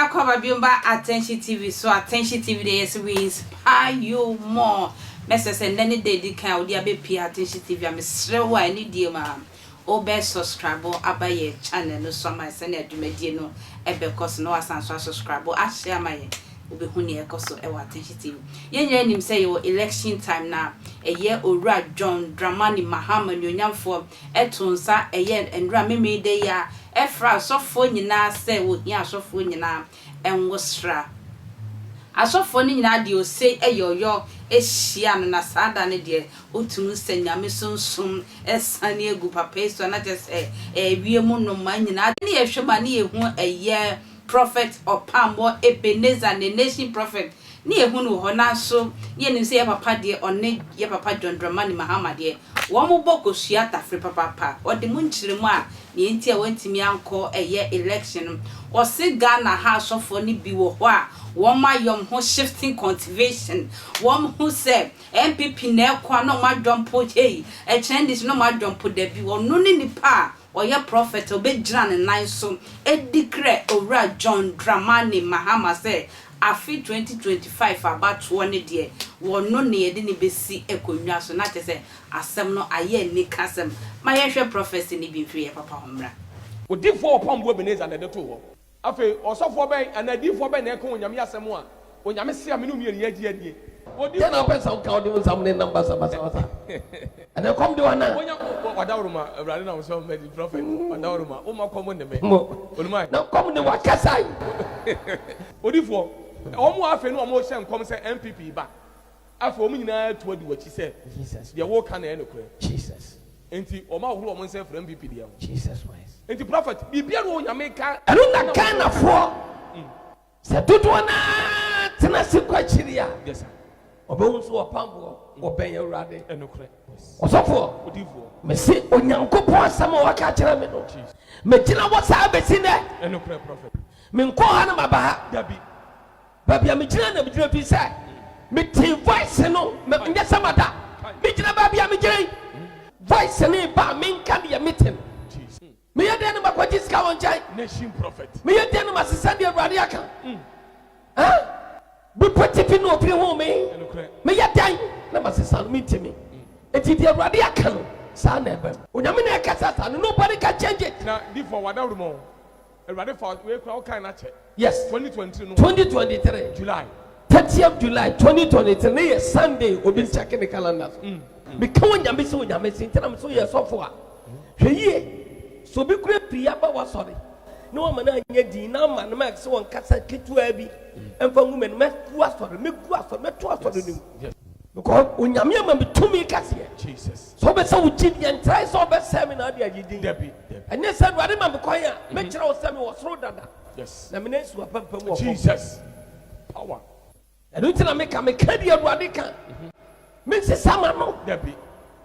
Akɔ aba biom ba Attention TV so. Attention TV deɛ, yɛsɛ we inspire you more. Mɛsɛ sɛ nnɛ ne da edi kan a wode abɛpie Attention TV a, mesrɛ wo a ɛne die mu a wobɛ subscribe aba yɛ channel no so ama sɛnea dwumadie no ɛbɛkɔ so, na wasan so asubscribe ahyɛ ama yɛn. Wobɛhu nea ɛkɔ so ɛwɔ Attention TV. Yɛn nyinaa nim sɛ yɛwɔ election time, na ɛyɛ Owura John Dramani Mahama nuonyamfoɔ ɛto nsa ɛyɛ nwura Memeneda yi a ɛfra asɔfoɔ nyinaa sɛ wɔhia asɔfoɔ nyinaa ɛnwo sra. Asɔfoɔ no nyinaa deɛ, ose ɛyɛ ɔyɔ ahyia no, na saa da no deɛ, wotumi sɛ Nyame sunsum ɛsane agu papa yi so a, na kyerɛ sɛ ɛwie mu nnoma nyinaa ne yɛhwɛ mu a, ne yɛhu ɛyɛ Prophet Ɔpammɔ Ebenezer ne Nation Prophet ne yɛhu no wɔ hɔ. Nanso ne yɛnim sɛ yɛ papa deɛ, ɔne yɛ papa John Dramani Mahama deɛ, wɔn bɔ kosua tafere papaapa. Ɔde mu nkyerɛmu a nea nti a wɔntumi ankɔ ɛyɛ election no, ɔse Ghana ha asɔfoɔ no bi wɔ hɔ a wɔn ayɛ wɔn ho shifting cultivation. Wɔn ho sɛ NPP na ɛkɔ a, na wɔn adwɔmpo hei ɛkyɛn de so na wɔn adwɔmpo dabi. Ɔno ne nipa a ɔyɛ prophet a ɔbɛgyina ne nan so edi krɛ Owura John Dramani Mahama sɛ afe 2025 abatoɔ ne deɛ, wɔno ne yɛde ne bɛsi akonnwa so. Na kyerɛ sɛ asɛm no ayɛ anika asɛm. Ma yɛhwɛ prophecy ne bi mfiri yɛ papa ho mmra. Odiifoɔ Ɔpamboɔ Ebenezer na ɛde too hɔ. Afei ɔsɔfoɔ bɛn anaa adiyifoɔ bɛn na ɛka Onyame asɛm a Onyame se a me ne wo mmienu yɛagye adie? Deɛ na wopɛ sɛ woka, wode wo nsam ne nam basabasabasa ɛnɛ kɔm de wana. Onya wadaworoma, Awurade na wosɛ mɛdi prophet wadaworoma, woma kɔm ne me mo Olumai. Na kɔm ne wakasa yi. Odiyifoɔ, wɔn a afei ne wɔn rehyɛ nkɔm sɛ NPP ba, afei wɔn nyinaa atu adi w'akyi sɛ Jesus deɛ woreka no ɛyɛ nokorɛ. Jesus. Enti wɔn ahohoro wɔn nsa afiri NPP deɛ ho. Jesus Christ. Enti prophet, biribiara a Onyame ka. Ɛno na Ghanafoɔ sɛ dodoɔ naa tena ase kɔ akyiri a, Yes sir. ɔbɛhu nso wɔpamboɔ wɔbɛn Awurade. Ɛnokorɛ. Ɔsɔfoɔ, Odiyifoɔ. Mese Onyankopɔn asɛm a waka kyerɛ me no, megyina wɔ saa bɛsi nnɛ. Ɛnokorɛ, prophet. Menkɔ ha na maba ha. Dabi. Baabi a megyina na megyina fi sɛ metee voice no, nyɛ sɛ mada. Megyina baabi a megyina yi, voice no ba a, menka deɛ mete no. Meyɛ dɛn no makɔgye sika wɔ nkyɛn? Nation Prophet. Meyɛ dɛn no masesa deɛ Awurade aka? Ah, bepɔ tifi na ofiri ho me. Ɛnokorɛ. Meyɛ dɛn na masesa no? Mentimi. Enti deɛ Awurade aka no, saa na ɛbɛm. Onyame na ɛkasa saa no, nobody can change it. Na difoɔ wadaworoma o, Awurade fa wei kora wokan no akyɛ. Yes. 2023 no. 2023. July. 30th July 2023 ne yɛ Sunday. Obi nkyɛke ne calendar so. Meka Onyame sɛ Onyame se ntina me so yɛ sɔfo a, hwɛ yie sɛ obi kura pii aba wasɔre na wama no anyɛ din na ama no mic sɛ wɔnkasa ketewa bi ɛmfa ngu m'anim. Mɛgu asɔre, mɛgu asɔre, mɛto asɔre no mu because Onyame ama me tumi kɛseɛ. Jesus. Sɛ wobɛsɛ wo gyi deɛ, ntrae sɛ wobɛsɛe me na ade agye din. Dabi, dabi. Ɛnyɛ sɛ Awurade ma me kwan a, mɛkyerɛ wo sɛ mewɔ soro dada na mena nsi wapampam wɔ fam. Jesus power. Ɛno nti na meka deɛ Awurade ka. Mensesa ma no. Dabi.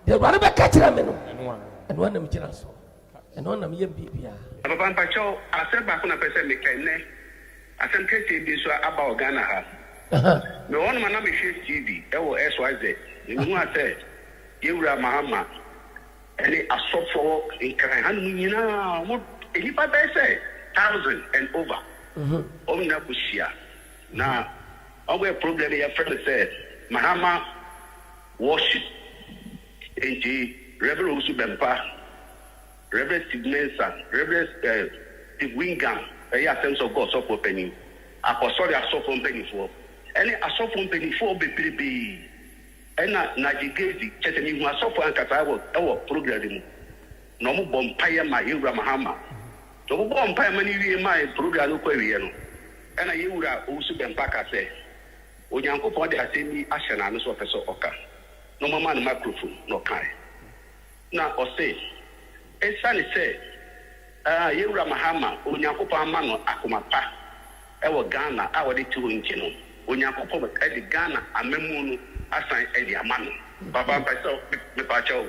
Deɛ Awurade bɛka kyerɛ me no, ɛno a. Ɛno a na megyina so, ɛno a na meyɛ biribiaa. Papa, mpakyɛw, asɛm baako na pɛ sɛ meka. Nnɛ asɛm kɛseɛ bi nso aba wɔ Ghana ha. Mewɔ hɔnom a na mehwɛ TV ɛwɔ XYZ na mehu a sɛ yɛwura Mahama ɛne asɔfoɔ Nkran hanom nyinaa, wɔn nnipa bɛyɛ sɛ 1,000 and over, wɔn nyinaa kɔhyia na wɔyɛ problem yɛfrɛ no sɛ Mahama worship. Nti Reverend Owusu Bɛmpa, Reverend Steve Mensah, Reverend Steve Wingam, ɛyɛ Assemblies of God sɔfoɔ panyin, akɔsɔre asɔfoɔ mpanimfoɔ ɛne asɔfoɔ mpanimfoɔ bebrebee, ɛna Nigel Gaisie. Kyɛ sɛ mehu asɔfoɔ ankasa ɛwɔ program no mu na wɔn bɔ mpaeɛ ma yɛwura Mahama. Na wɔn bɔ mpaeɛ ma no wie ma program no kɔ awie no, ɛna yɛwura Owusu Bɛmpa ka sɛ Onyankopɔn de asɛm bi ahyɛ n'ano sɛ ɔpɛ sɛ ɔka, na ɔmama no microphone na ɔkae. Na ɔse esiane sɛ yɛwura Mahama, Onyankopɔn ama no akoma pa ɛwɔ Ghana a wɔde te hɔ nti no, Onyankopɔn de Ghana amamu no asan de ama no. Papa, mpɛ sɛ mepakyɛw,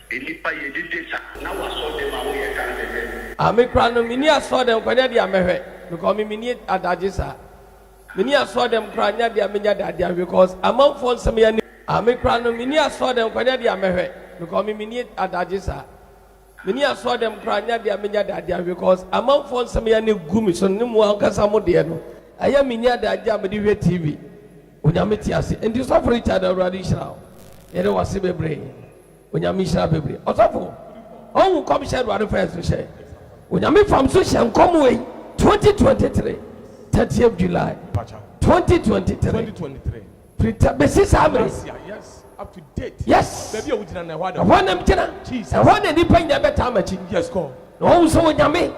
nnipa yɛ dede sa na wasɔ dɛm a woyɛ ka nsɛsɛ. Ah, me kura no, menni asɔre dɛm kora nyɛ deɛ mɛhwɛ because me menni adagye saa. Menni asɔre dɛm kora nyɛ deɛ menya adagye ahwɛ because amanfoɔ nsɛm yɛ ne. Ah, me kura no, menni asɔre dɛm kora nyɛ deɛ mɛhwɛ because me menni adagye saa. Meni asɔre dɛm koraa nyɛ adeɛ a menya daagye ahwɛ because amanfoɔ nsɛm yɛ ne gu me so ne mo ankasa mo deɛ no ɛyɛ menni adagye a mede hwɛ TV. Onyame te ase. Enti Sɔfo Richard Awurade nhyira wo. Yɛda wo ase bebree. Onyame nhyira bebree. Ɔsɔfo, ɔhu nkɔmhyɛ Awurade fa yɛ so hyɛ. Onyame fam so hyɛ nkɔm wei 2023 30th July 2023. 2023. Firi ta bɛsi saa mmerɛ yi. Last year, yes, up to date. Yes. Baabi a wogyina no, ɛhɔ ada. Ɛhɔ na megyina. Jesus. Ɛhɔ na nnipa nyinaa bɛtaa m'akyi. Yes, God. Na wɔahu sɛ Onyame,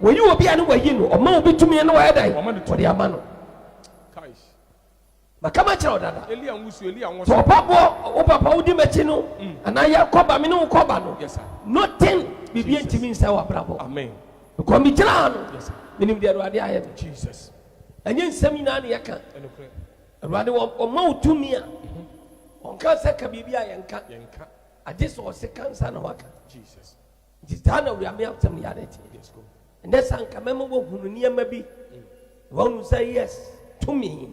wɔyi obi a ne wɔayi no, ɔma obi tumi ne wɔayɛ dɛn? Wɔma no tumi. Wɔde ama no. Kaish. Maka makyerɛ wo dada. Elia nwusu, Elia nwɔsɔ. Sɛ ɔba boɔ, wo papa wodi m'akyi no, anaa yɛkɔba, me ne wo kɔba no, Yes, sir. nothing, biribi ntumi nsɛe w'abrabɔ. Amen. Because megyina ha no, Yes, sir. menim deɛ Awurade ayɛ me. Jesus. Ɛnyɛ nsɛm nyinaa na yɛka. Ɛnokorɛ. Awurade wɔ ɔma wo tumi a, ɔnka sɛ ka biribi a yɛnka. Yɛnka. Agye sɛ ɔse ka nsa na waka. Jesus. Nti saa na Awurade asɛm no yɛ ade teɛ. Yes, God. Ɛnɛ sɛ anka mɛma woahunu nneɛma bi, na woahunu sɛ yes, tumi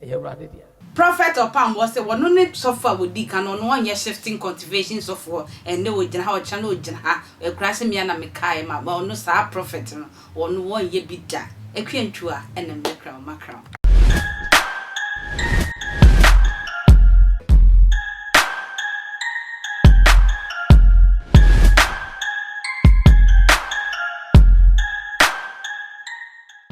ɛyɛ Awurade dea. Prophet Ɔpamboɔ sɛ wɔno ne sɔfo a wɔdi kan no ɔno ɔnyɛ shifting cultivation sɔfoɔ ɛnnɛ ɔgyina ha ɔkyena na ɔgyina ha ɛkoraa sɛ mea na mekaeɛ ma ɔno saa prophet no ɔno wɔnyɛ bi da Akua Ntua ɛna mmerɛ kra wo makra wo.